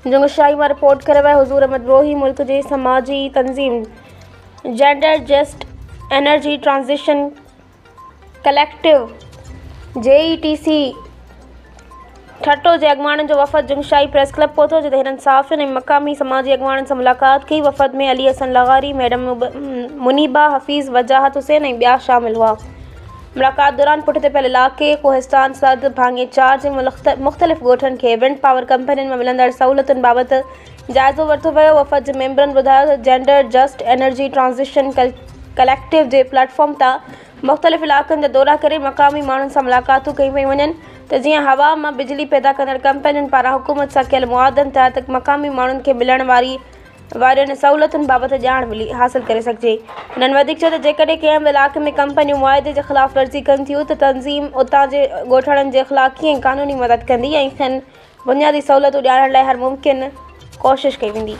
جنگشاهي مان رپورٽ ڪري رهيو آهي حضور احمد بروهي ملڪ جي سماجي تنظيم gender just energy transition collective, G E T C, Thatta جي اڳواڻن جو وفد جنگشاهي پريس ڪلب پهتو، جتي هنن صحافين ۽ مقامي سماجي اڳواڻن سان ملاقات ڪئي. وفد ۾ علي حسن لغاري، ميڊم منيبه حفيظ، وجاهت حسين ۽ ٻيا شامل هئا. ملاقات دوران پٺتي پيل علائقي ڪوهستان سرحد ڀاڱي چار جي مختلف ڳوٺن کي ونڊ پاور ڪمپنين مان ملندڙ سهولتن بابت جائزو ورتو ويو. وفد جي ميمبرن ٻڌايو ته gender just energy transition collective جي پليٽ فارم تان مختلف علائقن جا دورا ڪري مقامي ماڻهن سان ملاقاتون ڪيون پيون وڃن ته جيئن هوا مان بجلي پيدا ڪندڙ ڪمپنين پاران حڪومت سان ڪيل معاهدن تحت مقامي ماڻهن کي ملڻ واري وارين سهولتن بابت ڄاڻ ملي حاصل ڪري سگهجي. هنن وڌيڪ چيو ته جيڪڏهن ڪنهن به علائقي ۾ ڪمپنيون معاهدي جي خلاف ورزي ڪن ٿيون ته تنظيم اتان جي ڳوٺاڻن جي اخلاقي ۽ قانوني مدد ڪندي ۽ کين بنيادي سهولتون ڏيارڻ لاء هر ممڪن ڪوشش ڪئي ويندي.